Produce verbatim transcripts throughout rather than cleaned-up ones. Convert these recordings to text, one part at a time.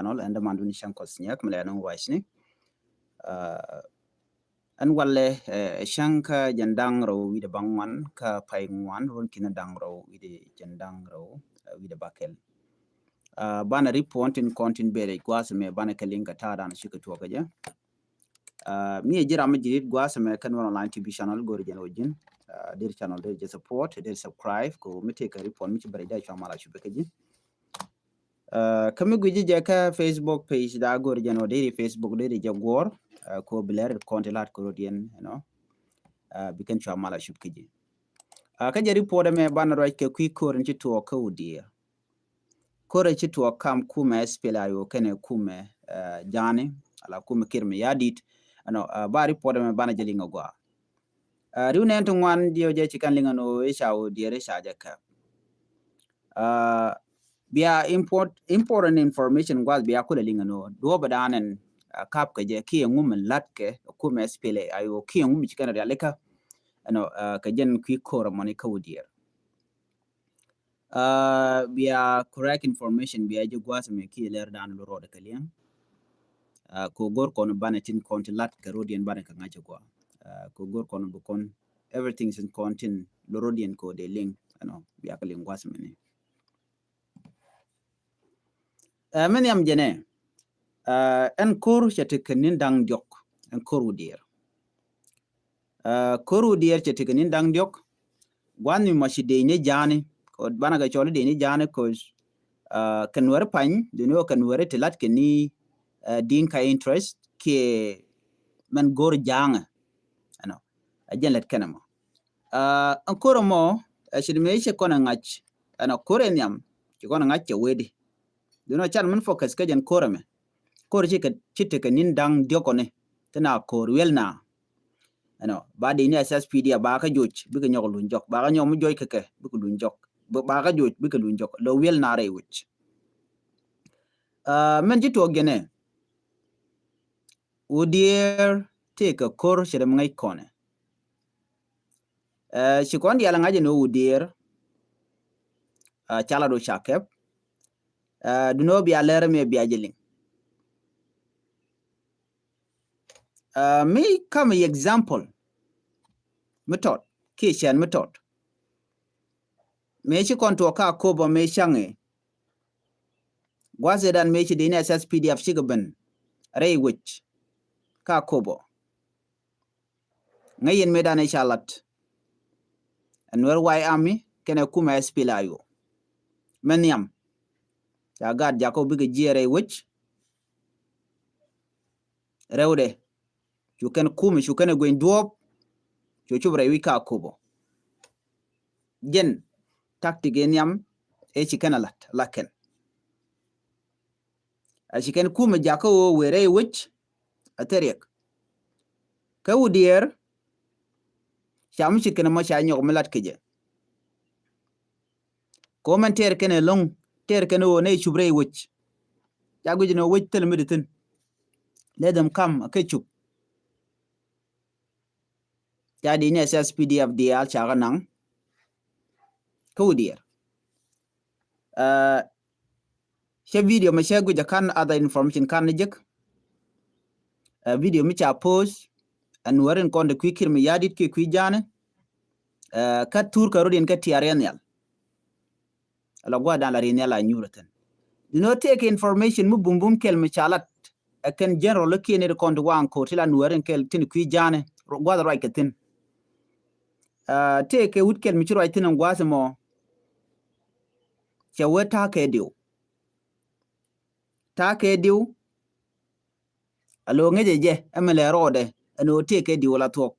Channel, ɛn däman duni cäŋ kɔs nyɛk mi lɛ nuŋ ruacni. Ɛn walɛ cäŋ kä jɛn da̱ŋ rɛw wi̱dɛ baŋ ŋuan kä pay ŋuan run kinɛ da̱ŋ rɛw wi̱dɛ jɛn da̱ŋ rɛw wi̱dɛ bakɛl. Banɛ report in kɔn tin berɛ gua̱a̱th mɛ banɛ kɛ liŋ kɛ ta̱a̱ dan cikɛ tuɔkä jɛ. Mi ɛ ji̱ ram mi ji̱ rit gua̱a̱th mɛ kä Nuer Online T V channel go̱ri jɛn wä ji̱n. Der channel der jɛ support, der subscribe ko mi tëë kɛ report mi ci berɛ jɛ cua mal a cupɛ kä ji̱. Kä mi gui̱ci jɛ kä Facebook page da go̱ri jɛn wä deri Facebook deri jɛ guɔ̱r. Ko bi lɛr kɔn ti lat koro diɛn, you know. Bi kɛn cua mal a cup kä ji̱. Kä jɛ report mɛ banɛ ruac kɛ kui̱ kor in ci tuɔɔk kä Udiɛɛr. Kor in ci tuɔɔk kam kumɛ S P L A I O kɛnɛ kumɛ Ja̱a̱ni ala kumɛ Kiir Mayardit. Ɛnɔ ba report mɛ banɛ jɛ liŋ a gɔaa. Riw nɛn ti ŋuan diɛw jɛ ci kɛn liŋ ɛn ɣöö i̱ ca Udiɛɛr i̱ ca jɛ kɛp. Bia important information gua̱th bia kulɛ liŋ ɛn ɣöö duɔ̱ɔ̱p ɛ da̱a̱n ɛn kap kɛ jɛ kiɛ ŋum ɛn la̱t kɛ kumɛ S P L A I O kiɛ ŋum ci kɛn rialikä. Ɛnɔ kɛ jɛn kui̱ kor ɛmɔni kä Udiɛɛr. Bia correct information bia ji̱ gua̱a̱th mɛ kiɛ lɛr da̱a̱n lo rɔɔdɛ kɛ liɛŋ. Ko go̱r kɔn banɛ tin kɔn ti la̱t kɛ rɔɔdiɛn banɛ kɛ ŋa̱c ɛ gua̱a̱. Ko go̱r kɔn bi kɔn everything sin kɔn tin lo rɔɔdiɛn ko dee liŋ. Ɛnɔ bia kɛ liŋ gua̱a̱th mɛ ni. Ɛ mi nhiam jɛnɛ. Ɛn kor cɛ ti kɛ ni̱n da̱ŋ diɔ̱k ɛn kor Udiɛɛr. Kor Udiɛɛr cɛ ti kɛ ni̱n da̱ŋ diɔ̱k. Gua̱n mi mɔ ci dee ni Ja̱a̱ni ko banɛ kɛ cɔl dee ni Ja̱a̱ni ko kɛ Nuɛri pany dee ni wä kɛ Nuɛri ti lat kɛ ni Dinka interest kiɛ mɛn go̱r Ja̱a̱ŋɛ. Ɛnɔ a jɛn lɛt kɛnɛ mɔ. Ɛn kor mɔ ɛ ci di mɛ ci kɔn ɛ ŋa̱c ɛnɔ kor ɛ nhiam ci kɔn ɛ ŋa̱c cɛ wee di. Duni wä can min focus kä jɛn kor ɛmɛ. Kor ci kɛ ci tekɛ ni̱n da̱ŋ diɔ̱kɔni ti na kor wiɛl na. Ɛnɔ ba di ni S S P D F ba kä joc bikɛ nyɔk luny jɔk ba kä nyɔk mi joc kɛ kɛ bikɛ luny jɔk ba kä joc bikɛ luny jɔk lo wiɛl na rɛy wic. Mɛn ci tuɔk jɛnɛ. Udiɛɛr tëëkɛ kor cɛ dee mi ŋäc kɔnɛ. Ci kɔn diaal ŋa̱c ɛn ɣöö Udiɛɛr ca lat ɣöö ca kɛp. Duni ɣöö bia lɛr mi bia jɛ liŋ. Mi kam example mi tɔt kiɛ cɛn mi tɔt. Mëë ci kɔn tuɔɔk ka Akobo mëë caŋɛ. Gua̱th ëëdan mëë ci dee ni S S P D F cikɛ ben rɛy wec ka Akobo. Ŋäc yɛn mëëdan ëë ca lat. Ɛ Nuɛr White Army kɛnɛ kumɛ S P L A I O. Mɛ nhiam ca gaat jakä bikɛ jiɛɛr rɛy wec. Rɛwdɛ cu kɛn kumɛ cu kɛn ɛ gueny duɔ̱ɔ̱p. Cu cup rɛy wi̱c ka Akobo. Jɛn tactic ëë nhiam ëë ci kɛn a lat la kɛn. A ci kɛn kumɛ jakä ɣöö wëë rɛy wec a thil riɛk. Kä Udiɛɛr ca mi cit kɛn mɔ ca nyɔk mi lat kecɛ. Ko mɛn tɛɛr kɛn ɛlɔ̱ŋ tɛɛr kɛn ɣöö nɛ cup rɛy wec. Ca guic ni ɣöö wec thil mi di thi̱n. Let them come a kɛ cup. Ca di ni S S P D F diaal ca kɛ naŋ. Kä Udiɛɛr. Cɛ video mɛ cɛ guic a kan other information kan ni jek. Video mi ca post ɛn wɛrin kɔn de kui̱ Kiir Mayardit kiɛ kui̱ Ja̱a̱ni. Kä thur kä rot in kä tiar yɛ nhial. Ala gua̱dan la ri nhial a nyuur a thin. Duni wä tëëkɛ information mi bumbum kɛl mi ca lat. Ɛ kɛn general ikiɛn iri kɔn ti waŋ ko̱r ti la Nuɛɛri kɛl tin kui̱ Ja̱a̱ni gua̱th ruac kɛ thi̱n. Tëëkɛ wut kɛl mi ci ruac thi̱n in gua̱th mɔ. Cɛ wee ta̱a̱ kɛ diw. Ta̱a̱ kɛ diw. A lo̱o̱ ŋäcɛ jɛ ɛmɛ lɛ rɔɔdɛ ɛn ɣöö tëëkɛ diw la thuɔ̱k.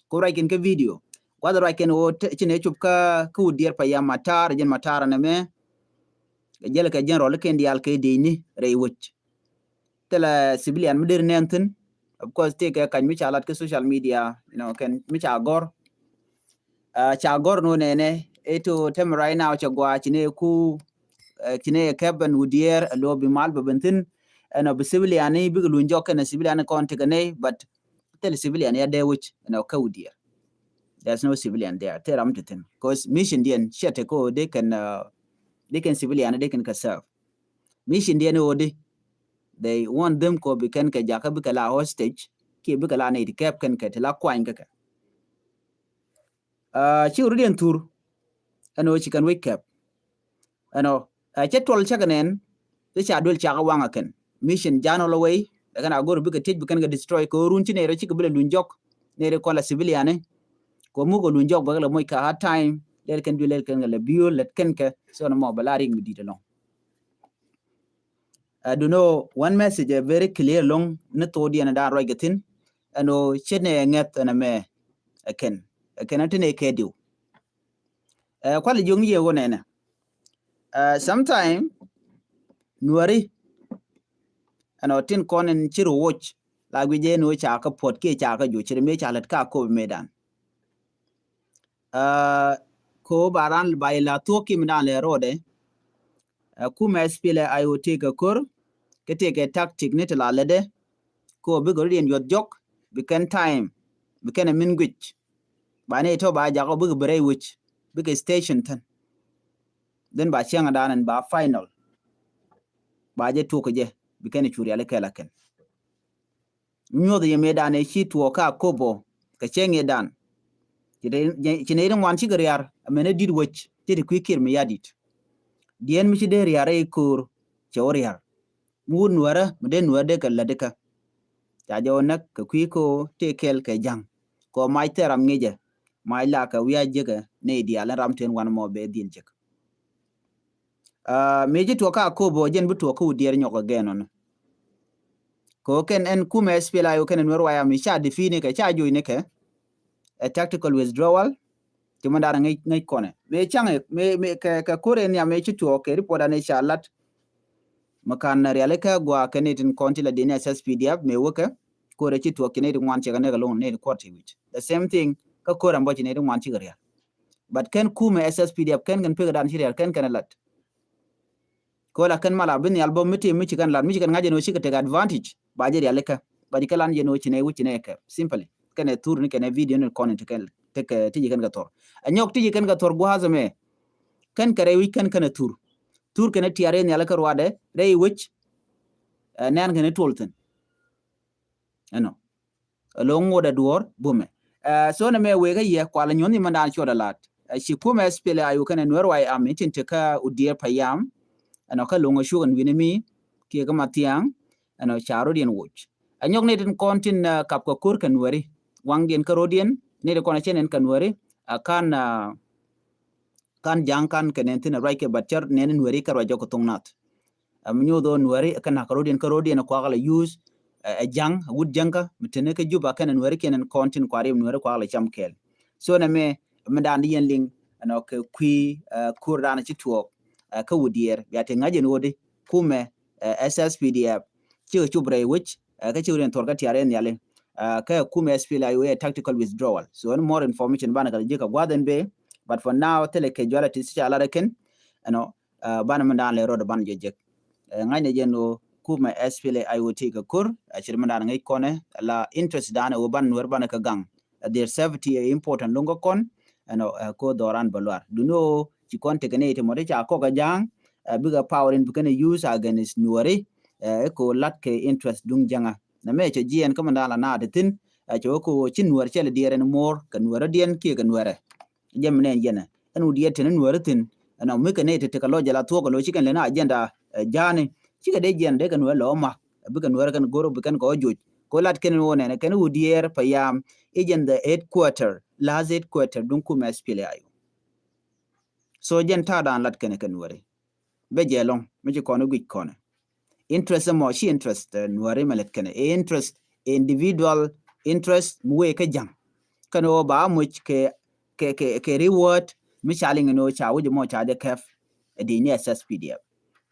Ku ruac kɛn kä video gua̱th ruac kɛn ɣöö ci nɛ cop kä Udiɛɛr pa yam matar jɛn matar ɛn ɛmɛ. Kɛ jɛl kɛ general ikiɛn diaal kɛ dëëcni rɛy wec. Thilɛ civilian mi der nɛn thi̱n. Of course tëëkɛ kac mi ca lat kä social media, you know, kɛn mi ca gɔ̱r. Ca gɔ̱r ni wä nɛnɛ ito tɛmɛ right now cɛ gɔaa ci nɛ ku ci nɛ kɛp ɛn Udiɛɛr a lo̱o̱ bi mal bɛ ben thi̱n. Ɛn ɔ bi civilian ni bikɛ luny jɔk kɛnɛ civilian ni kɔn tikɛ nɛy but thil civilian ya dee wec ɛn ɔ kä Udiɛɛr. There's no civilian there. Thil ram ti thi̱n cause mission diɛn cɛ ti kä ɣöö dee kɛn dee kɛn civilian dee kɛn kɛ serve. Mission diɛn ɣöö dee They want them kɔ bi kɛn kɛ jakä bikɛ la hostage kiɛ bikɛ la nɛy ti kɛp kɛn kɛ ti la kuany kä kɛ. Ci wä rut yɛn thur ɛn ɣöö ci kɛn wec kɛp. Ɛnɔ cɛ tuɔl cäkɛ nɛn ti ca duel cakɛ waŋ ɛ kɛn mission jan ɔ lɔ wei. Ɛ kɛn a go̱r bikɛ tiec bi kɛn kɛ destroy kɛ ɣöö run ci nɛy rɔ cikɛ bi lɛ luny jɔk. Nɛy rɔ kɔn la civilian ni kɛ ɣöö muk ɛ luny jɔk bɛ kɛ lɛ moc kɛ hard time. Lɛl kɛn duel lɛl kɛn kɛ lɛ biöl lɛt kɛn kɛ. So nɔmɔ bɛ la riŋ mi di̱t ɛlɔŋ. Ɛ dunɔ one message ɛ very clear loŋ ni thok diɛn dan ruac kɛ thi̱n. Ɛn ɣöö ce̱t ni ɛ ŋɛth ɛn ɛmɛ ɛ kɛn ɛ kɛn ɛ ti ni kɛ diw. Ɛ kual jiök ni yɛ ɣöö nɛnɛ. Ɛ sometime nuäri ɛn ɣöö tin kɔn in ci ru woc la guic jɛ ni ɣöö ca kä puɔt kiɛ ca kä juc ci ri mëë ca lät ka kop mëëdan. Ɛ ko ba ran ba ila thuɔk ki mi dan lɛ rɔɔdɛ. Ɛ kumɛ S P L A I O tëëkɛ ko̱r kä tëëkɛ tactic ni ti la lätdɛ. Ko bikɛ rut yɛn yuɔth jɔk bi kɛn time bi kɛn ɛ min guic. Ba ni tɔ ba jakɔ bikɛ bi rɛy wec bikɛ station thin. Then ba cäŋ dan ɛn ba final ba jɛ tuɔk kɛ jɛ bi kɛn ɛ cu riali kɛl a kɛn. Nyuɔth yɛ mëëdan ɛ ci tuɔɔk kä Akobo kɛ cɛ ŋi̱i̱cdan. Ci nɛy ti ŋuan cikɛ riar ɛmɛn ɛ di̱t wec ci ti kui̱ Kiir Mayardit. Diɛn mi ci dee riar ɛ ko̱o̱r cɛ wä riar. Mi wut nuäärä mi dee nuäär dee kɛ lätdikä. Ca jɛ wä näk kɛ kui̱ ko̱o̱r tëë kɛl kɛ ja̱ŋ kɛ ɣöö mac thɛɛr ram ŋi̱cɛ. Mac la kɛ wiac jekɛ nɛy diaal ɛn ram tëë wan mɔ bɛ dhil jek. Mëë ci tuɔk kä Akobo jɛn bi tuɔk kä Udiɛɛr nyɔk again ɔn. Kɛ ɣöö kɛn ɛn kumɛ S P L A I O kɛn ɛ Nuɛr White Army ca defeat ni kɛ ca joc ni kɛ ɛ tactical withdrawal. Ti mɛ dar ŋäc ŋäc kɔnɛ mëë caŋ mëë kɛ kɛ ko̱r ɛ nhiam mëë ci tuɔk kɛ report an ɛ ca lat. Mɛ kan rialikä gua̱a̱ kɛ ni tin kɔn ti la dini S S P D F mëë wäkɛ ko̱r ɛ ci tuɔk ci ni ti ŋuan cɛ kɛ nɛk alone ni ti kuɔr ti wi̱c the same thing. Kä ko̱r ɛn bä ci ni ti ŋuan cikɛ rial. But kɛn kumɛ S S P D F kɛn kɛn pek dan ci rial kɛn kɛn lat. Kɛ ɣöö la kɛn mal a bi nhial bä mi ti mi ci kɛn lat mi ci kɛn ŋa̱c jɛn ɣöö cikɛ tek advantage ba jɛ rialikä. Ba jɛ kɛ lan jɛn ɣöö ci nɛ wi̱c ci nɛ kɛ simply kɛn ɛ thur ni kɛn ɛ video ni kɔn in ti kɛn ti kɛ ti ci kɛn kɛ thor. Ɛ nyɔk ti ci kɛn kɛ thor gua̱a̱th ɛmɛ. Kɛn kɛ rɛy wi̱c kɛn kɛn ɛ thur. Thur kɛn ɛ tiar in nhial kɛ ruadɛ rɛy wi̱c. Ɛ nɛn kɛn ɛ tuɔl thi̱n. Ɛnɔ. Loŋ ŋot ɛ duɔ̱ɔ̱r bumɛ. So nɛ mɛ wek ɛ yɛ kual nyuɔ̱n imandan cuɔt ɛ lat. Ci kumɛ S P L A I O kɛnɛ Nuɛr White Army tin te kä Udiɛɛr Payam. Ɛnɔ kä loŋ ɛ cuk ɛn wi̱ni mi kiɛ kä Mathiaŋ. Ɛnɔ ca rot yɛn woc. Ɛ nyɔk ni tin kɔn tin kap kɛ ko̱r kɛ Nuɛri. Waŋdiɛn kä rotdiɛn ni tin kɔn ɛ cɛ nɛn kɛ Nuɛri. Ɛ kan kan ja̱ŋ kan kɛ nɛn thin ɛ ruac kɛ bat cär nɛn Nuɛri kɛ ruac jɔk kɛ thoŋ nath. Ɛ mi nyoth ɣöö Nuɛri kɛ nak rotdiɛn kä rotdiɛn kuak lɛ use. Ɛ ja̱ŋ wut ja̱ŋkä mi teni kä Juba kɛnɛ Nuɛri kiɛn ɛn kɔn tin kua̱r yim Nuɛri kuak lɛ cam kɛɛl. So nɛ mɛ mi dan di yɛn liŋ ɛnɔ kɛ kui̱ ko̱r dan ci tuɔɔk kä Udiɛɛr bia ti ŋa̱c ɛn ɣöö di kumɛ S S P D F cikɛ cup rɛy wec. Kä cikɛ rotdiɛn thor kä tiar ɛn nhiali. Kä kumɛ S P L A I O ɛ tactical withdrawal. So ɛn more information banɛ kɛ ji̱ kɛ gua̱th ɛn bee. But for now thilɛ kɛ jualɛ ti ci ca lat ɛ kɛn ɛnɔ banɛ mi dan lɛ rot banɛ jɛ jek. Ŋa̱cnɛ jɛn ɣöö kumɛ S P L A I O ti kɛ ko̱r ɛ cir mi dan ŋäc kɔnɛ la interest dan ɛ ɣöö banɛ Nuɛr banɛ kɛ gaŋ. Their safety ɛ important lo̱ŋ kä kɔn ɛnɔ ɛ ko̱r dhɔran bä luar duni ɣöö ci kɔn tekɛ ni ti mɔ ti ca kɔk ɛ ja̱a̱ŋ. Bikɛ power in bikɛn ɛ use against Nuɛri ɛ ko̱r lat kɛ interest duŋ jäŋä. Nɛ mɛ cɛ jiɛn kä mi dan la naat ti thi̱n ɛ cɛ wä ko̱r ci Nuɛr cɛ lɛ diɛɛr ɛn muɔ̱ɔ̱r kɛ Nuɛr rɔ̱diɛn kiɛ kɛ Nuɛrɛ. Jɛ mi nɛn jɛnɛ ɛn Udiɛɛr teni Nuɛri thi̱n ɛn ɔ mi kɛ nɛy ti ti kɛ lɔc jɛ la thuɔk kɛ lo̱c ci kɛn lɛn agenda. Ja̱a̱ni cikɛ dee jiɛn dee kɛ Nuɛri lɔ mak. Bikɛ Nuɛri kɛn go̱r bi kɛn kɛ ɔ joc kɛ lat kɛn wä nɛn kɛn Udiɛɛr Payam. I̱ jɛn the headquarter last headquarter duŋ kumɛ S P L A I O. So jɛn ta̱a̱ dan lat kɛn kɛ Nuɛri. Bɛ jɛ lɔŋ mi ci kɔn i̱ guic kɔn. Interest mɔ ci interest Nuɛri mɛ lɛt kɛnɛ ɛ interest individual interest mi wee kä ja̱ŋ. Kɛn ɣöö ba moc kɛ kɛ kɛ kɛ reward mi ca liŋ ni ɣöö ca wi̱c mɔ ca jɛ kɛp. Ɛ di ni S S P D F.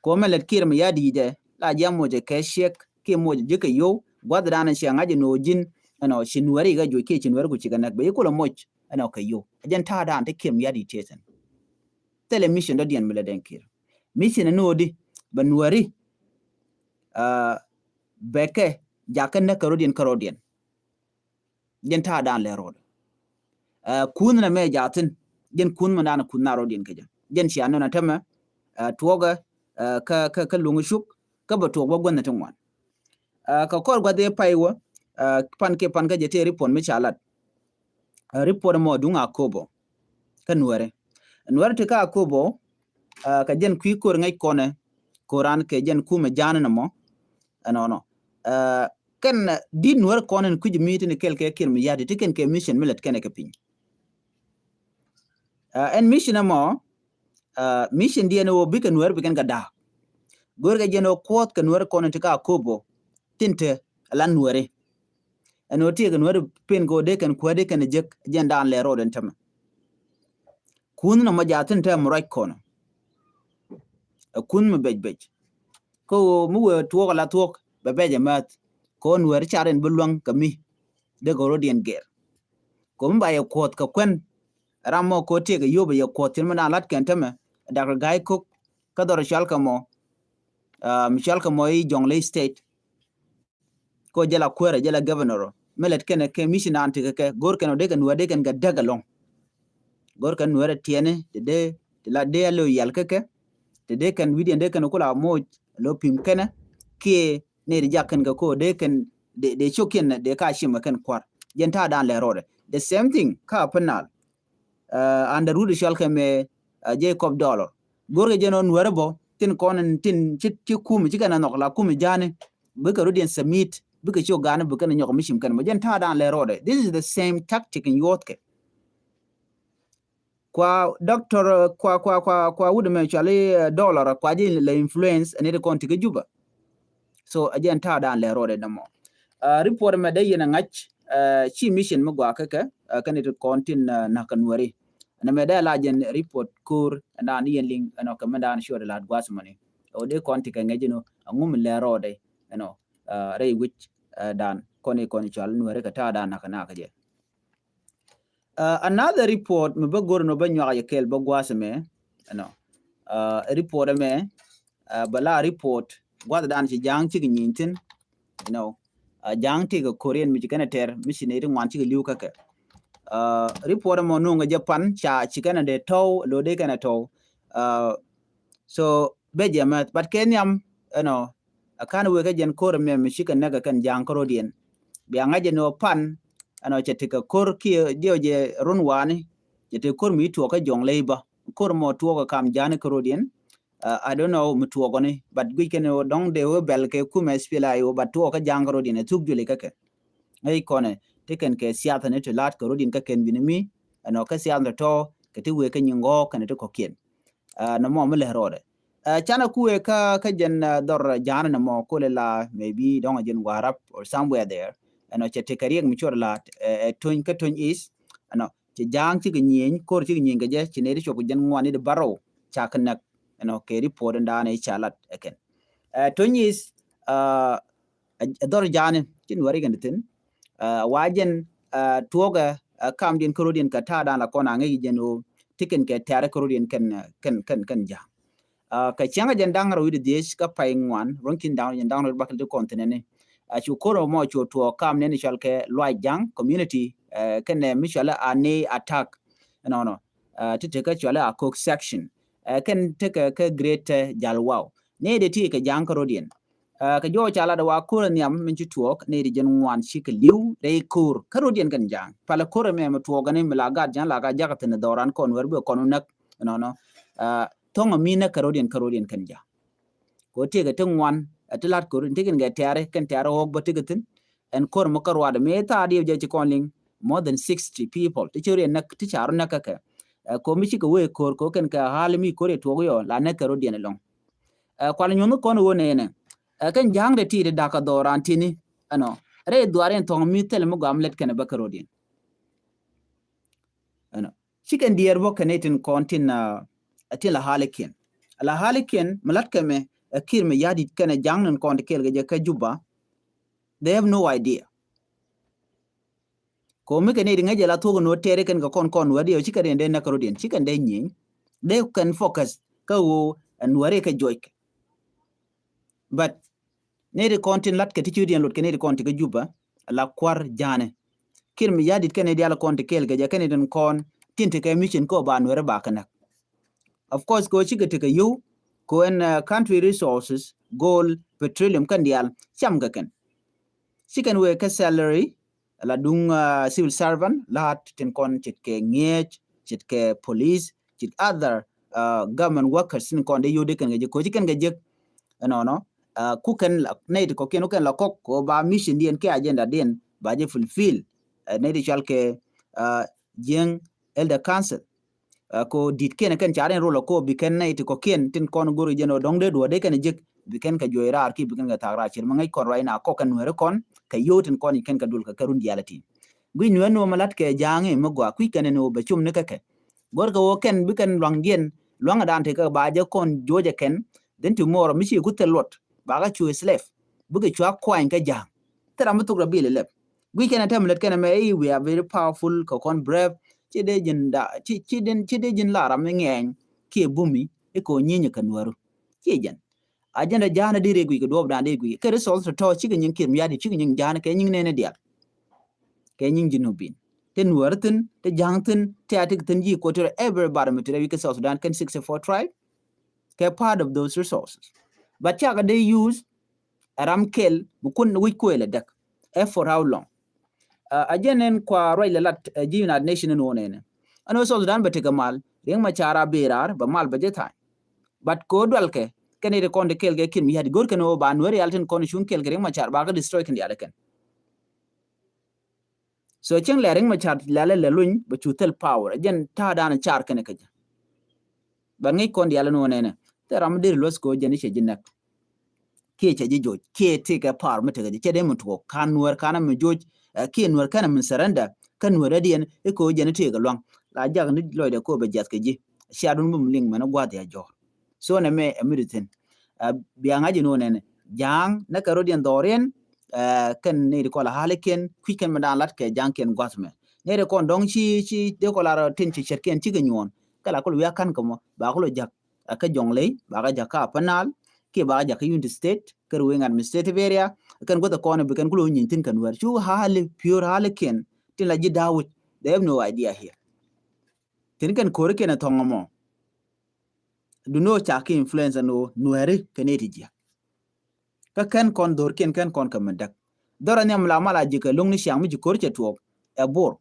Ko mɛ lɛt Kiir Mayardit jɛ la jɛ moc kɛ ciek kiɛ moc ji̱ kɛ yo̱w gua̱th dan ciɛ ŋa̱c ni ɣöö ji̱n ɛnɔ ci Nuɛri kɛ joc kiɛ ci Nuɛri ku ci kɛ näk bɛ i̱ kulɛ moc ɛnɔ kɛ yo̱w. Ɛ jɛn ta̱a̱ dan ti Kiir Mayardit tieten. Thilɛ mission dɔ̱diɛn mi lɛ dɛn Kiir. Mission ni ɣöö di bɛ Nuɛri bɛ kɛ jakä näk kɛ rɔ̱diɛn kä rɔ̱diɛn. Jɛn ta̱a̱ dan lɛ rɔɔd. Kunh nɛ mɛ jaathin jɛn kunh mɛ dan kunh na rɔɔd yɛn kɛ jɛ jɛn cia nɔnɛ tämɛ. Tuɔɔkɛ kä kä luŋ cuk kä bɛ tuɔɔk bä guänh ti ŋuan. Aa, kɛ kɔr gua̱th ëë pay wä, aa, pan kiɛ pan kä jɛ tëë report mi ca lat. Aa, report mɔ duŋ Akobo kä Nuɛri. Nuɛri ti kä Akobo, aa, kɛ jɛn kui̱ ko̱r ŋäc kɔnɛ, ko̱ran kɛ jɛn kumɛ ja̱a̱n ni mɔ. Ɛnɔnɔ. Aa, kɛn, aa, di̱t Nuɛri kɔn in kui̱c mi tin kɛl kɛ Kiir Mayardit ti kɛn kɛ mission mi lät kɛnɛ kɛ piny. Aa, ɛn mission ɛmɔ, aa, mission diɛn ɣöö bikɛ Nuɛri bikɛn kɛ da̱a̱k. Go̱rkɛ jɛn ɣöö kuɔth kɛ Nuɛri kɔn in ti kä Akobo tin te ala Nuɛri. Ɛn ɣöö tiɛɛkɛ Nuɛri pen kɛ ɣöö dee kɛn kuäär dee kɛn jek jɛn daan lɛ road ɛn tämɛ. Kunh nɔmɔ jaathin te mi ruac kɔn. Ɛ kunh mi bec bec. Kä ɣöö mi wëë tuɔɔk ala thuɔɔk bɛ bec ɛ määth. Kɛ ɣöö Nuɛɛri car in bi luäŋ kɛ mi dee kɛ road in gɛr. Kɛ ɣöö mi ba yɛ kuɔth kɛ kuɛn ram mɔ kɛ ɣöö tiɛɛkɛ yio̱o̱p ɛ yɛ kuɔth thi̱n mi naan la̱t kɛn tämɛ. Dak Gai Kok kä dhɔr cɔal kɛ mɔ, aa, mi cɔal kɛ mɔ i̱ Jonglei State. Ko jɛ la kuäärä, jɛ la governor mi lät kɛnɛ kɛ mission an ti kɛ kɛ go̱r kɛn ɔ dee kɛ Nuɛɛr dee kɛn kɛ däk ɛlɔ̱ŋ. Go̱r kɛn Nuɛɛr tiɛni ti dee ti la dee a lo̱ yɛl kɛ kɛ ti dee kɛn wi̱diɛn dee kɛn kula moc lo̱ pim kɛnɛ kiɛ ni ti jak kɛn kɛ ko dee kɛn dee dee cok kiɛn dee ka cim kɛ kɛn kua̱r. Jɛn ta̱a̱ dan lɛ rɔɔdɛ the same thing ka Upper Nile. Aa, under rut cɔal kɛ mɛ, aa, Jacob Dollar. Go̱rkɛ jɛn ɣän Nuɛɛri bä tin kɔn in tin ci ci kumi ci kɛn a nhɔk la kumi ja̱a̱ni. Bikɛ rut in submit bikɛ ci ɣän bikɛ ni nyɔk mi cim kɛn mɔ jɛn ta̱a̱ dan lɛ rɔɔdɛ. This is the same tactic in yuɔthkɛ. Kua doctor, aa, kua kua kua kua wut mɛ cɔali, aa, Dollar kua ji̱ lɛ influence ɛn it kɔn ti kä Juba. So a jɛn ta̱a̱ dan lɛ rɔɔdɛ nɔmɔ. Aa, report mɛ dee yɛn a ŋa̱c, aa, ci mission mi gɔaa kä kɛ, aa, kɛn it kɔn tin, aa, na̱k kɛ Nuɛɛri. Ɛn mɛ dee la jɛn report ko̱r ɛn dan yɛn liŋ ɛnɔ kɛ mɛ dan cuɔt lat gua̱a̱th mɔni. Ɛ wä dee kɔn ti kɛ ŋäc inɔ a ŋum lɛ rɔɔdɛ ɛnɔ, aa, rɛy wi̱c, aa, dan kɔn i kɔn i cual Nuɛɛri kɛ ta̱a̱ dan na̱k kɛ na̱k kɛ jɛ. Aa, another report mi bä go̱r ni bä nyuak yɛ kɛl bä gua̱a̱th mɛ ɛnɔ, aa, report mɛ, aa, bä la report gua̱a̱th dan ci ja̱a̱ŋ cik nyi̱i̱n thi̱n. You know, aa, ja̱a̱ŋ ti kɛ Korean mi ci kɛn a tɛr mi ci nɛy ti ŋuan cik li̱w kä kɛ. Aa, report mɔ nuŋ kɛ jɛ pan ca ci kɛn a dee tɔw lo̱ dee kɛn a tɔw. Aa, so bɛ jɛ mɛth but kɛ nhiam ɛnɔ, a kan wek kä jɛn ko̱r mɛ mi cikɛ näk kɛ kɛn ja̱a̱ŋ kä rɔ̱diɛn. Bia ŋa̱c jɛ ni ɔ pan ɛnɔ cɛ tekɛ ko̱r kiɛ diɛw jɛ run wani. Cɛ tekɛ ko̱r mi tuɔɔk kä Jonglei bä ko̱r mɔ tuɔɔk kä kam ja̱a̱ni kä rɔ̱diɛn. Aa, I don't know mi tuɔɔk ɔ ni but guic kɛn ɔ dɔ̱ŋ dee wee bɛl kɛ kumɛ S P L A I O but tuɔɔk kä ja̱a̱ŋ kä rɔ̱diɛn ɛ thuk juëli kä kɛ. Ŋäc kɔnɛ ti kɛn kɛ siath ni ti la̱t kɛ rɔ̱diɛn kä kɛn wi̱ni mi ɛnɔ kä siath ni tɔ̱ kɛ ti wee kä nyin ŋɔ̱ɔ̱k kɛn ti kɔ̱kiɛn. Aa, nɔmɔ mi lɛ rɔɔdɛ. Aa, canɛ kuɛ kä kä jɛn, aa, dhɔr ja̱a̱n nɔmɔ kulɛ la maybe dɔ̱ŋ a jɛn Warap or somewhere there. Ɛnɔ cɛ tekɛ riɛk mi cuɔr la, ɛ, ɛ, Tony kä Tony East. Ɛnɔ cɛ ja̱a̱ŋ cikɛ nyieny ko̱r cikɛ nyieny kɛ jɛ ci nɛy ti cuɔp kɛ jɛn ŋuan ni di bärɔw ca kɛ näk. Ɛnɔ kɛ report in daanɛ ca lat ɛ kɛn. Ɛ, Tony East, aa, ɛ, ɛ dhɔr ja̱a̱ni ci Nuɛɛri kɛn ti thi̱n. Aa, wa jɛn, aa, tuɔɔkɛ, aa, kamdiɛn kä rɔ̱diɛn kɛ ta̱a̱ dan la kɔn a ŋäc jɛn ɣöö ti kɛn kɛ tɛ̈rɛ kä rɔ̱diɛn kɛn, aa, kɛn, kɛn, kɛn ja̱a̱ŋ. Aa, kɛ cäŋ jɛn da̱ŋ rɛw wi̱cdɛ dhiec kä pay ŋuan ruɔ̱n ki̱n da̱ŋ rɛw jɛn da̱ŋ rɛw bakɛl ti kɔn thi̱n ɛni. Aa, cu ko̱r mɔ cu tuɔɔk kam nɛn cual kɛ Luac Ja̱ŋ community, aa, kɛnɛ mi cual a ni attack. Ɛnɔnɔ, aa, ti tekä cual a Kok section. Aa, kɛn tekɛ kä Greater Jalwau. Ni dee ti kɛ ja̱a̱ŋ kä rɔ̱diɛn. Aa, kɛ jɔw ca lat wa ko̱r nhiam min ci tuɔɔk ni di jɛn ŋuan cikɛ li̱w rɛy ko̱r kä rɔ̱diɛn kɛn ja̱a̱ŋ. Palɛ ko̱r mɛ mi tuɔɔk ni mi la gat ja̱a̱ŋ la gat jakä thi̱n dhɔran kɔn wɛr bi kɔn wä näk. Nɔnɔ. Aa, thɔŋ mi näk kä rɔ̱diɛn kä rɔ̱diɛn kɛn ja̱a̱ŋ. Kɛ ɣöö tëëkɛ ti ŋuan, ɛ ti la̱t kɛ ɣöö tin te kɛn kɛ tɛ̈ri, kɛn tɛ̈ri ɣɔ̱k bä tekɛ thi̱n. Ɛn ko̱r mi kä ruaadɛ mëë thaat diɛw jɛ ci kɔn liŋ more than sixty people ti ci riɛn näk ti ca rɔ näk kä kɛ. Ɛ, ko̱r mi cikɛ wee ko̱r kɛ ɣöö kɛn kɛ ɣa̱l mi ko̱r yɛ tuɔɔk yɔ la näk kɛ rɔ̱diɛn ɛlɔ̱ŋ. Ɛ, kual nyuɔ̱n kɔn ɣöö nɛɛnɛ. Ɛ, kɛn ja̱a̱ŋ dee ti ti da̱k kɛ dhɔran ti̱ni ɛnɔ rɛy dhuaar in thɔ̱ŋ mi thil mi gɔaa mi lät kɛn ɛ bä kɛ rɔ̱diɛn. Ɛnɔ. Cikɛn diɛɛr bä kɛn itin kɔn tin, aa, tin la halikiɛn. La halikiɛn mi la̱t kɛmɛ, aa, Kiir Mayardit kɛnɛ ja̱a̱ŋ nin kɔn ti kɛɛl kɛ jɛ kä Juba. They have no idea. Ko̱mi kɛn iti ŋäcɛ la thuɔ̱k ni wä tɛɛri kɛn kɛ kɔn kɔn wä diɛ cikɛn dee näk kä rɔ̱diɛn cikɛn dee nyieny. Dee kɛn focus kä ɣöö ɛn wä ri kɛ juɔc kɛ. But nɛy ti kɔn tin la̱t kɛ ti ci wi̱diɛn lot kɛ nɛy ti kɔn ti kä Juba la kua̱r ja̱a̱nɛ. Kiir Mayardit kɛn nɛy diaal kɔn ti kɛɛl kɛ jɛ kɛn nɛy tin kɔn tin ti kɛ mission kä ba Nuɛri ba kɛ näk. Of course kɛ ɣöö cikɛ ti kɛ yio̱w kɛ ɣöö ɛn, aa, country resources, gold, petroleum kɛn diaal cam kɛ kɛn. Ci kɛn wëë kɛ salary, la duŋ, uh, civil servant, la̱t tin kɔn ce̱tkɛ ŋi̱eec, ce̱tkɛ police, ce̱tkɛ other, uh, government workers tin kɔn dee yio̱w dee kɛn kɛ jek, ko̱ ci kɛn kɛ jek. Ɛnɔnɔ, uh, ku kɛn la, nɛy ti kɔ̱kiɛn ku kɛn la kɔk, kɛ ɣöö ba mission diɛn kiɛ agenda diɛn ba jɛ fulfill. Uh, nɛy ti cɔal kɛ, uh, Jiɛŋ Elder Council. Uh, kɛ ɣöö di̱t kiɛn kɛn car in rol a kɛ ɣöö bi kɛn nɛy ti kɔ̱kiɛn tin kɔn go̱r jɛn ɣöö dɔ̱ŋ dee duɔ̱ɔ̱r dee kɛn jek, bi kɛn kɛ juɔc raar kiɛ bi kɛn kɛ thaak raar, cier mi ŋäc kɔn ruac na kɔk kɛn Nuääri kɔn kɛ yio̱w tin kɔn i̱ kɛn kɛ dul kɛ kɛ run diaal ɛ ti. Guic Nuäär ni ɣöö mi la̱t kɛ Ja̱a̱ŋ i̱ mi gɔaa kui̱ kɛn ni ɣöö bɛ cum ni kɛ kɛ. Go̱rkɛ ɣöö kɛn bi kɛn luaŋdiɛn, luaŋdan tekɛ ba jɛ kɔn juɔcɛ kɛn. Then tomorrow mi ci ku thil luɔt, bakɛ cu slave, bikɛ cua kuany kɛ Ja̱a̱ŋ. Thil ram mi thok rɔ bil ilɛp. Guic kɛn ɛ tɛm lät kɛn ɛmɛ i̱ we are very powerful, kɛ kɔn brave. Ci dee ji̱n da, ci, ci dee, ci dee ji̱n la ram mi ŋɛɛny kiɛ bumi i̱ kɛ ɣöö nyinyɛ kɛ Nuääru. Ci jɛn. Agenda Ja̱a̱ŋ dee riɛk guic kɛ duɔɔpdan dee guic kɛ resource tɔ̱tɔ̱ cikɛ nyiŋ Kiir Mayardit, cikɛ nyiŋ Ja̱a̱ŋ kɛ nyiŋ nɛɛni diaal. Kɛ nyiŋ Junubin. Te Nuäär thi̱n, te Ja̱a̱ŋ thi̱n, te Atik thi̱n, ji̱ Equatoria, everybody mi te rɛy wi̱c kɛ South Sudan kɛn sixty-four tribe. Kɛ part of those resources. But cakɛ dee use ɛ ram kɛl mi kun wi̱c kuël ɛ däk. Ɛ for how long? Uh, a jɛn ɛn kua ruac lɛ lat, uh, ji̱ United Nation ɛn wä nɛnɛ. Ɛn wä South Sudan bɛ tekɛ mal, Riek Machar a bëë raar, bɛ mal bɛ jɛ tha̱a̱ny. But kɛ wä dual kɛ, kɛn iti kɔn ti kɛl kɛ Kiir Mayardit, go̱r kɛn wä ba Nuäär rial tin kɔn cuŋ kɛl kɛ Riek Machar, ba kɛ destroy kɛn diaal kɛn. So cieŋ lɛ Riek Machar lɛ lɛ luny bɛ cu thil power. Jɛn ta̱a̱ dan car kɛn kɛ jɛ. Bɛ ŋi̱c kɔn diaal ni wä nɛnɛ. Thil ram mi deri luɔth kɛ wä jɛn i̱ cɛ ji̱ näk. Kiɛ cɛ ji̱ joc. Kiɛ tëëkɛ power mi tekɛ jɛ. Cɛ dee mi tuɔɔk. Kan Nuäär kan mi joc. Eh, kiɛ Nuäär kɛn mi surrender. Kä Nuäär dee diɛn i̱ kɛ wä jɛn i̱ tëëkɛ luaŋ. La jak ni lɔcdɛ kɛ wä bɛ jiath kɛ ji̱. Cia dun bi mi liŋ mɛn i̱ gua̱th ya jɔɔr. So nɛ mɛ ɛ mi di thi̱n. Ɛ, bia ŋa̱c in wä nɛnɛ. Ja̱a̱ŋ nɛ kɛ rot yɛn dhɔriɛn, ɛ, kɛn ni di kɔl a halikiɛn, kui̱c kɛn mi daan lat kɛ Ja̱a̱ŋkiɛn gua̱th mɛ. Ni di kɔn dɔ̱ŋ ci, ci, di kɔl a rɔ tin ci cɛtkiɛn cikɛ nyuɔ̱ɔ̱n. Kɛ la kul wiak ka̱n kɛ mɔ, ba kul jak, ɛ, kä Jɔŋley, ba kɛ jak kä Upper Nile, kiɛ ba kɛ jak kä Unity State, kä Ruweng administrative area, kɛn gua̱th kɔn bi kɛn kul wä nyieny thi̱n kɛn wɛr. Cu hali, pure halikiɛn, tin la ji̱ da̱a̱ wi̱c, they have no idea here. Tin kɛn ko̱rikiɛn ɛ thɔŋ mɔ. Duno ca ki influence ɛn ɣöö Nuääri kɛ nɛy ti jiäk. Kä kɛn kɔn dho̱rkiɛn kɛn kɔn kɛ mi däk. Dhɔr ɛ nhiam la mal a ji̱ kɛ lo̱ŋ ni ciaŋ mi ji̱ ko̱r cɛ tuɔɔk ɛ Bor.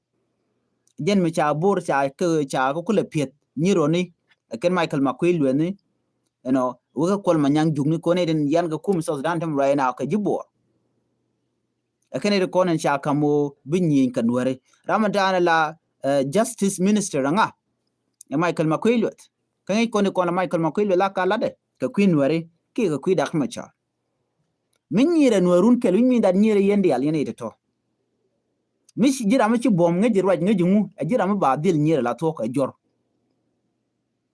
Jɛn mi ca Bor ca kä, ca kä kulɛ piɛth nyi roni ɛ kɛn Michael Makuei Lueth ni. Ɛnɔ wekɛ Kuɔl Manyaŋ Juk ni kɔn ɛ tin yan kɛ kum South Sudan tɛm right now kɛ ji̱ Bor. Ɛ kɛn ɛ ti kɔn ɛn ca kam ɣöö bi nyieny kɛ Nuääri. Ram ɛ daanɛ la, eh, Justice Minister ɛ ŋa? Ɛ Michael Makuei Lueth. Kä ŋi̱i̱c kɔn i̱ kɔn ɛ Michael Makuei Lueth la ka latdɛ kɛ kui̱ Nuääri kiɛ kɛ kui̱ Dak Machar. Mi nyiirɛ Nuäärun kɛl, wi̱c mi dat nyiirɛ yɛn diaal yɛn i̱ tɔ̱tɔ̱. Mi ci ji̱ ram mi ci buɔ̱m ŋäc ji̱ ruac ŋäc ji̱ ŋu, ɛ ji̱ ram mi ba dhil nyiirɛ la thuɔ̱k ɛ jɔr.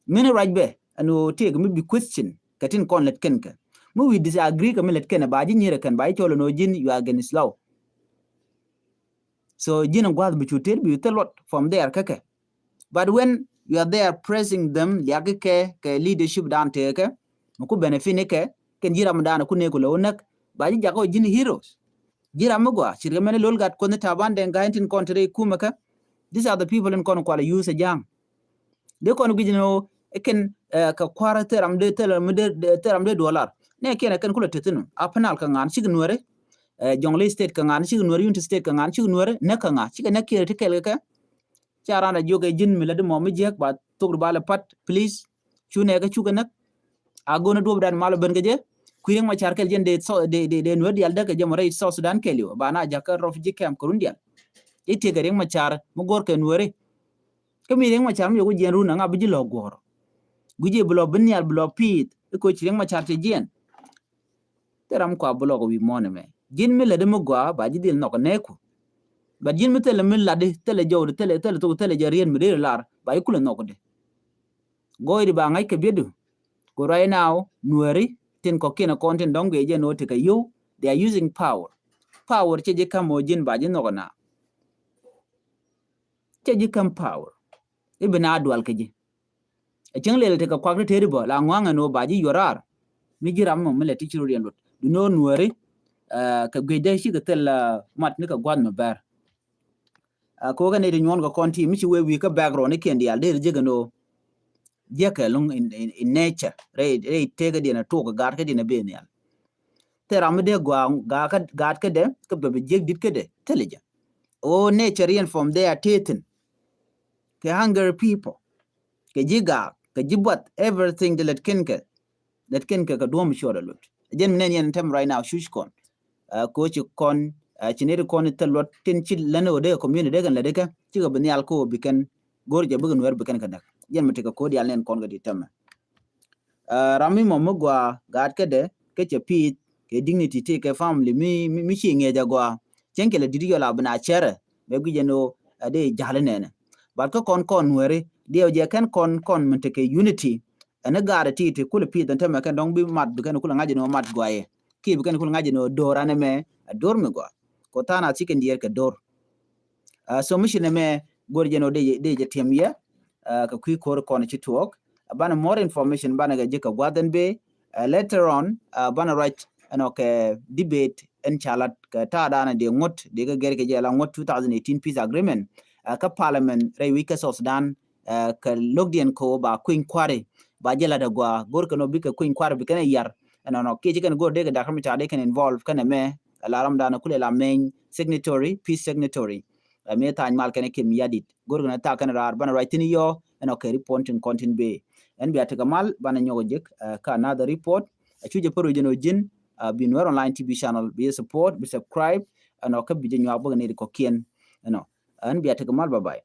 Min ruac bɛ ɛn ɣöö tëëk mi bi question kɛ tin kɔn lät kɛn kɛ. Mi wi̱i̱ disagree kɛ mi lät kɛn ɛ ba ji̱ nyiirɛ kɛn ba ji̱ cɔl ɛn ɣöö ji̱n you are against law. So ji̱n in gua̱a̱th bi cu tëër bi thil luɔt from there kä kɛ. But when you are there praising them, liak kɛ kɛ leadership dan tëëkɛ mi ku benefit ni kɛ kɛn ji̱ ram dan ku neek ku lɛ wä näk, ba ji̱ jakä wä ji̱n heroes. Ji̱ ram mi gɔaa ce̱tkɛ mɛn lo̱l gat kuɔth ni Taban Deng Gai tin kɔn te rɛy kumɛ kɛ. These are the people in kɔn kualɛ use a Ja̱a̱ŋ. Dee kɔn guic ni ɣöö kɛn, eh, kɛ kua̱r thil ram dee thil ram dee, dee thil ram dee duɔlar. Nɛ kiɛn kɛn kulɛ te thi̱n. Upper Nile kɛ ŋa̱n cik Nuääri. Eh, Jonglei State kɛ ŋa̱n cik Nuääri, Unity State kɛ ŋa̱n cik Nuääri, näk kɛ ŋa̱ cikɛ näk kiɛn ti kɛl kɛ kɛ. Ca ran a jiök ɛ ji̱n mi lätdi mɔ mi jiäk ba thok di ba lɛ pa̱t, please. Cu nɛɛkä cukɛ näk. A go̱n a duɔ̱p dan mal ben kɛ jɛ. Kui̱ Riek Machar kɛl jɛn dee Sou-, dee, dee, dee Nuäär diaal däk kɛ jɛ mɔ rɛy South Sudan kɛɛliw. Ba na jakä refugee camp kɛ run diaal. I̱ tiɛkɛ Riek Machar mi guɔ̱r kɛ Nuääri. Kä mi Riek Machar mi yɛ ku jiɛn run a ŋa bi ji̱ lɔ̱k guɔ̱r. Gui̱c i̱ bi lɔ bi nhial bi lɔ pi̱i̱th. I̱ koc Riek Machar cɛ jiɛn. Thil ram kua bi lɔk wi̱i̱ muɔ̱ɔ̱n ɛmɛ. Ji̱n mi lätdi mi gɔaa ba ji̱ dhil nhɔk ɛ nɛɛku. But ji̱n mi thilɛ mi latdi, thilɛ jɔwdi, thilɛ, thilɛ thok, thilɛ jɛ riet mi deri lar ba ji̱ kulɛ nhɔkdi. Gɔɔydi ba ŋa̱c kɛ bietdu. Ku right now Nuääri tin kɔ̱kiɛn ɛ kɔn tin dɔ̱ŋ guiɛ jɛ ni ɣöö tekɛ yio̱w, they are using power. Power cɛ ji̱ ka̱m ɣöö ji̱n ba ji̱ nhɔk ɛ na. Cɛ ji̱ ka̱m power. I̱ bi na dual kɛ ji̱. Ɛ cäŋ lɛl tekɛ kuak ti tëëdi bä la ŋua̱ŋ ɛn ɣöö ba ji̱ yuɔr raar. Mi ji̱ ram mɔ mi lɛ ti ci rot yɛn luɔt. Duŋni ɣöö Nuääri, eh, kɛ guic dee cikɛ thil, eh, mat ni kɛ gua̱th mi bɛr. Eh, kɛ ɣöö kɛ nɛy ti nyuɔ̱ɔ̱n kɛ kɔn ti mi ci wee wi̱i̱ kä background ni kiɛn diaal dee ri jek ɛn ɣöö jiäkɛ lo̱ŋ in, in, in nature. Rɛy, rɛy tëëkädiɛn ɛ tok kɛ gaatkädiɛn ɛ ben nhial. Thil ram mi dee gɔaa gaat kädɛ kä bɛ bi jiäk dit kädɛ thil jɛ. O nature yɛn from there tëë thin. Kɛ hungry people, kɛ ji̱ gaak, kɛ ji̱ buath, everything ti lät kɛn kɛ, lät kɛn kɛ kɛ duɔ̱m cuɔt a lot. Jɛn mi nɛn yɛn tɛm right now cuc kɔn. Ko ci kɔn ci neri kɔn thil luɔt tin ci län o dee community dee kɛn lät kɛ cikɛ bi nhial ko bi kɛn go̱r jɛ bikɛ Nuɛr bi kɛn kɛ däk. Jɛn mi tekɛ ko dial nɛn kɔn kɛ ti tɛmɛ. Ram mi mɔ mi gɔaa gaat kädɛ kä cɛ pi̱i̱th kɛ dignity ti kɛ family mi, mi ci ŋiɛc a gɔaa. Cieŋ kɛ lɛ di̱t yɔl a bi na cɛrɛ bɛ guic ɛn ɣöö a dee ja̱l inɛnɛ. But kä kɔn kɔn Nuɛri diɛw jɛ kɛn kɔn kɔn min tekɛ unity. Ɛn i̱ gaat ɛ ti ti kulɛ pi̱i̱th ɛn tämɛ kɛn dɔ̱ŋ bi mat bi kɛn kulɛ ŋa̱c ɛn ɣöö mat gɔaa yɛ kiɛ bi kɛn kulɛ ŋa̱c ɛn ɣöö do̱r an ɛmɛ a do̱r mi gɔaa. Kɔ tha̱a̱n a cikɛ diɛɛr kɛ do̱r. So mi ci nɛ mɛ go̱r jɛn ɔ dee jɛ tiɛm yɛ kɛ kui̱ ko̱r kɔn ci tuɔɔk. Banɛ more information banɛ kɛ ji̱ kɛ gua̱th ɛn bee. Later on banɛ ruac ɛn ɔ kɛ debate ɛn ca lat kɛ ta̱a̱ da̱a̱n dee ŋuɔ̱t dee kɛ gɛr kɛ jɛ la ŋuɔ̱t two thousand eighteen peace agreement. Kä parliament rɛy wi̱c kɛ South Sudan kɛ lo̱kdiɛn ko̱ ba kui̱ny kua̱ri ba jɛ lat ɛ gɔaa go̱r kɛn ɔ bikɛ kui̱ny kua̱ri bi kɛn ɛ yar. Ɛnɔnɔ kiɛ ci kɛn go̱r dee kɛ Dak Riɛk Macar dee kɛn involve kɛn ɛmɛ. Ɛ la ram da̱a̱n kulɛ la meny signatory, peace signatory. Ɛ mi tha̱a̱ny mal kɛn ɛ Kiir Mayardit go̱r kɛn ɛ thaak kɛn raar banɛ ruac thi̱n yɔ ɛn ɔ kɛ report tin kɔn tin bee. Ɛn bia tekɛ mal banɛ nyɔk ɛ jek kä another report. Ɛ cu jɛ pär wi̱c ɛn ɔ ji̱n bi Nuer Online T V channel bi support bi subscribe. Ɛn ɔ kä bi jɛ nyuak bäkɛ nɛy ti kɔ̱kiɛn. Ɛn ɔ ɛn bia tekɛ mal, bye bye.